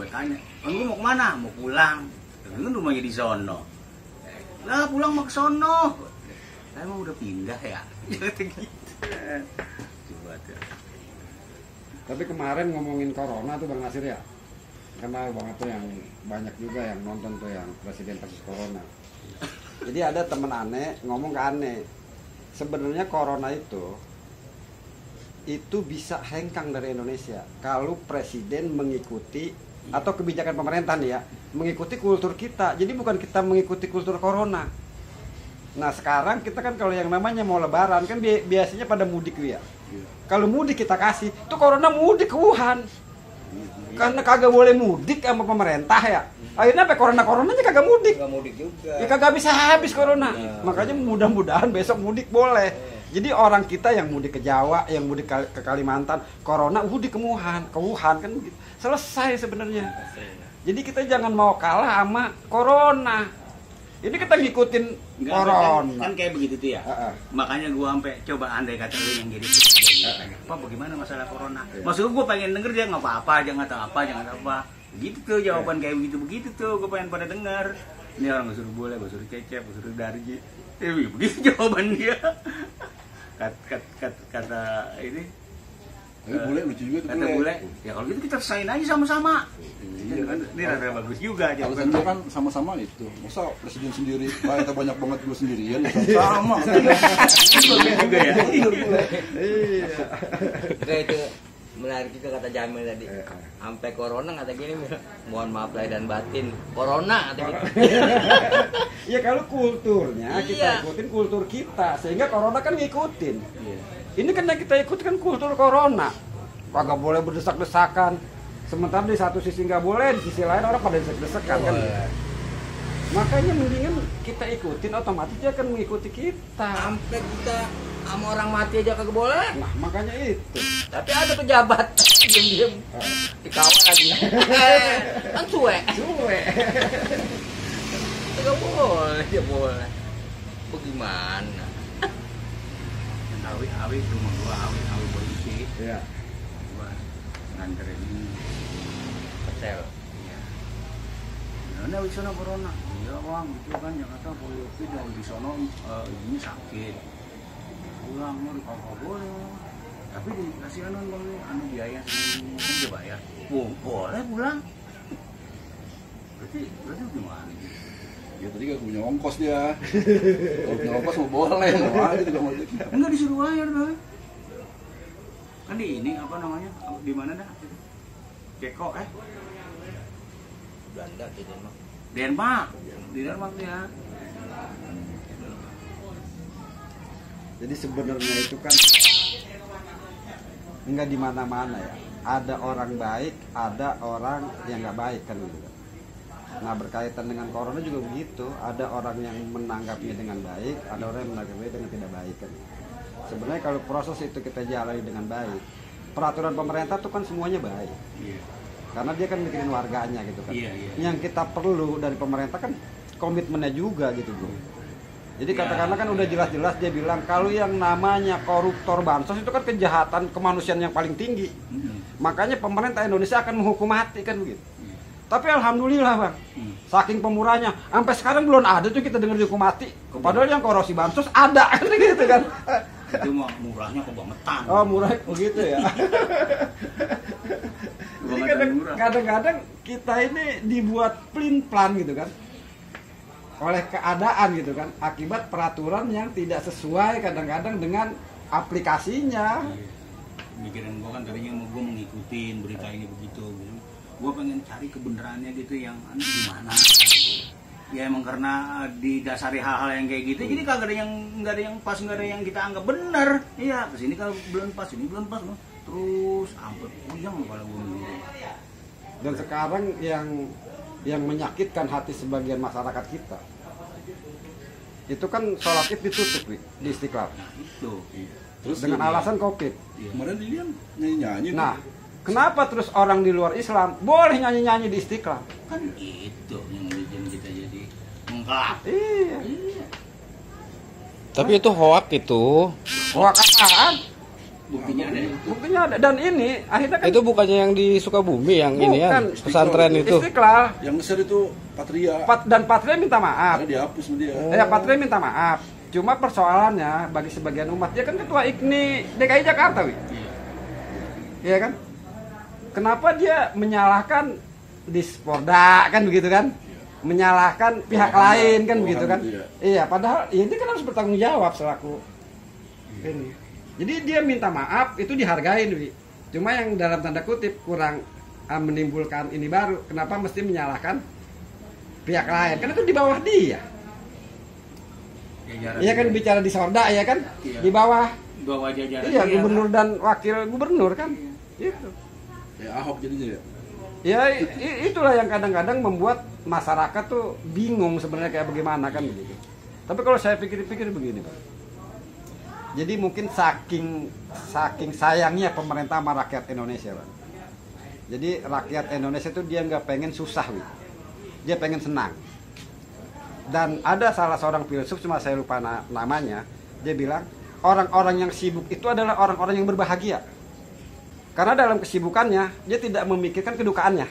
Gue tanya, lu mau kemana? Mau pulang. Kan rumahnya di sono. Lah pulang mau ke sono. Saya emang udah pindah ya. Gitu. Coba tuh. Tapi kemarin ngomongin corona tuh Bang Nasir ya, kenal banget tuh yang banyak juga yang nonton tuh yang presiden kasus corona. Jadi ada temen aneh ngomong ke aneh, sebenarnya corona itu bisa hengkang dari Indonesia kalau presiden mengikuti atau kebijakan pemerintah nih ya, mengikuti kultur kita. Jadi bukan kita mengikuti kultur corona. Nah sekarang kita kan kalau yang namanya mau lebaran kan biasanya pada mudik ya. Kalau mudik kita kasih, tuh corona mudik ke Wuhan. Karena kagak boleh mudik sama pemerintah ya. Akhirnya sampai coronanya kagak mudik. Kagak mudik juga. Ya kagak bisa habis corona. Makanya mudah-mudahan besok mudik boleh. Jadi orang kita yang mudik ke Jawa, yang mudik ke Kalimantan, corona mudik ke Wuhan kan gitu. Selesai sebenarnya. Jadi kita jangan mau kalah sama corona. Ini kita ngikutin corona. Kan kayak begitu tuh ya. Makanya gua sampai coba andai kata lu yang jadi Pak bagaimana masalah corona? Maksud gua pengen denger dia nggak apa-apa, jangan tahu apa. Gitu tuh jawaban kayak begitu tuh gua pengen pada dengar. Ini orang gak suruh boleh, gak suruh Cecep, gak suruh Darji. Begitu jawaban dia. Kata ini. Tapi bule lucu juga tuh kata bule. Ya kalau gitu kita rasain aja sama-sama. Iya kan, ini rada bagus juga alasan dia kan sama-sama itu. Masa presiden sendiri, kita banyak banget gue sendirian, sama. Juga ya. Iya. Itu menarik juga kata Jamil tadi. Sampai corona kata gini, mohon maaf lahir dan batin. Corona kata gitu. Ya kalau kulturnya kita ikutin kultur kita, sehingga corona kan ngikutin. Ini kan yang kita ikutkan kultur corona. Kagak boleh berdesak-desakan. Sementara di satu sisi nggak boleh, di sisi lain orang pada desak-desakan kan. Makanya mendingan kita ikutin, otomatis dia akan mengikuti kita. Sampai kita sama orang mati aja kagak boleh. Nah makanya itu. Tapi ada pejabat diem-diem dikawal lagi. Kan cuek. Kagak boleh, dia boleh. Bagaimana? Awi rumah gua awi polisi. Iya. Gua nganterin ini. Hotel. Iya. Nah, di sana corona. Iya bang, itu kan yang kata polisi dari di sana ini sakit. Pulang mau dikawal boleh. Tapi dikasih anu biaya segini, kan dia bayar. Boleh pulang. Berarti gimana? Ya tadi gak punya ongkos dia. Kalau punya ongkos mau boleh, mau aja juga mau. Enggak disuruh bayar dong. Kan di ini apa namanya? Di mana dah? Ceko Belanda di Denmark. Di Denmark ya. Jadi sebenarnya itu kan nggak di mana-mana ya. Ada orang baik, ada orang yang nggak baik kan gitu. Nah berkaitan dengan corona juga begitu. Ada orang yang menanggapinya dengan baik, ada orang yang menanggapinya dengan tidak baik kan. Sebenarnya kalau proses itu kita jalani dengan baik, peraturan pemerintah itu kan semuanya baik. Karena dia kan mikirin warganya gitu kan. Yang kita perlu dari pemerintah kan komitmennya juga gitu bro. Jadi katakanlah kan udah jelas-jelas dia bilang kalau yang namanya koruptor bansos itu kan kejahatan kemanusiaan yang paling tinggi. Makanya pemerintah Indonesia akan menghukum mati kan begitu. Tapi alhamdulillah bang, saking pemurahnya, sampai sekarang belum ada tuh kita dengar dihukum mati. Padahal yang korupsi bansos ada kan gitu kan. Itu mah murahnya kebangetan. Oh murah begitu ya. Jadi kadang-kadang kita ini dibuat plan gitu kan, oleh keadaan gitu kan, akibat peraturan yang tidak sesuai kadang-kadang dengan aplikasinya. Mikirin gue kan tadinya mau gue mengikutin berita ini begitu. Gue pengen cari kebenarannya gitu yang gimana gitu. Ya emang karena didasari hal-hal yang kayak gitu, jadi kagak ada yang pas, nggak ada yang kita anggap benar. Iya, kesini kalau belum pas, ini belum pas, terus sampai puyeng kalau gue. Dan sekarang yang menyakitkan hati sebagian masyarakat kita, itu kan sholat id ditutup di Istiqlal. Nah, itu. Terus dengan alasan COVID. Kemarin dia nyanyi-nyanyi. Nah, kenapa terus orang di luar Islam boleh nyanyi-nyanyi di Istiqlal? Kan itu yang bikin kita jadi enggak. Iya. Tapi itu hoak itu. Hoak apaan? Buktinya ada itu. Buktinya ada. Dan ini akhirnya kan Itu bukannya yang di Sukabumi yang ini ya, bukan. pesantren itu. Istiqlal. Yang ngeser itu Patria. Dan Patria minta maaf. Karena dihapus sama dia. Ya Patria minta maaf. Cuma persoalannya bagi sebagian umat, dia kan ketua IKNI DKI Jakarta, wi. Iya kan? Kenapa dia menyalahkan Disporda kan begitu kan? Menyalahkan pihak lain kan begitu kan? Iya, padahal ya dia kan harus bertanggung jawab selaku ini. Jadi dia minta maaf itu dihargain, wi. Cuma yang dalam tanda kutip kurang menimbulkan ini baru. Kenapa mesti menyalahkan pihak lain? Karena itu di bawah dia. Iya kan bicara di Sorda ya kan? Iya. Di bawah jajaran. iya gubernur dan wakil gubernur kan? Itu. Ya Ahok jadinya ya. Ya itulah yang kadang-kadang membuat masyarakat tuh bingung sebenarnya kayak bagaimana kan begitu. Tapi kalau saya pikir-pikir begini, Pak. Jadi mungkin saking sayangnya pemerintah sama rakyat Indonesia, Pak. Jadi rakyat Indonesia tuh dia nggak pengen susah, Wi. Dia pengen senang. Dan ada salah seorang filsuf, cuma saya lupa namanya, dia bilang orang-orang yang sibuk itu adalah orang-orang yang berbahagia. Karena dalam kesibukannya dia tidak memikirkan kedukaannya.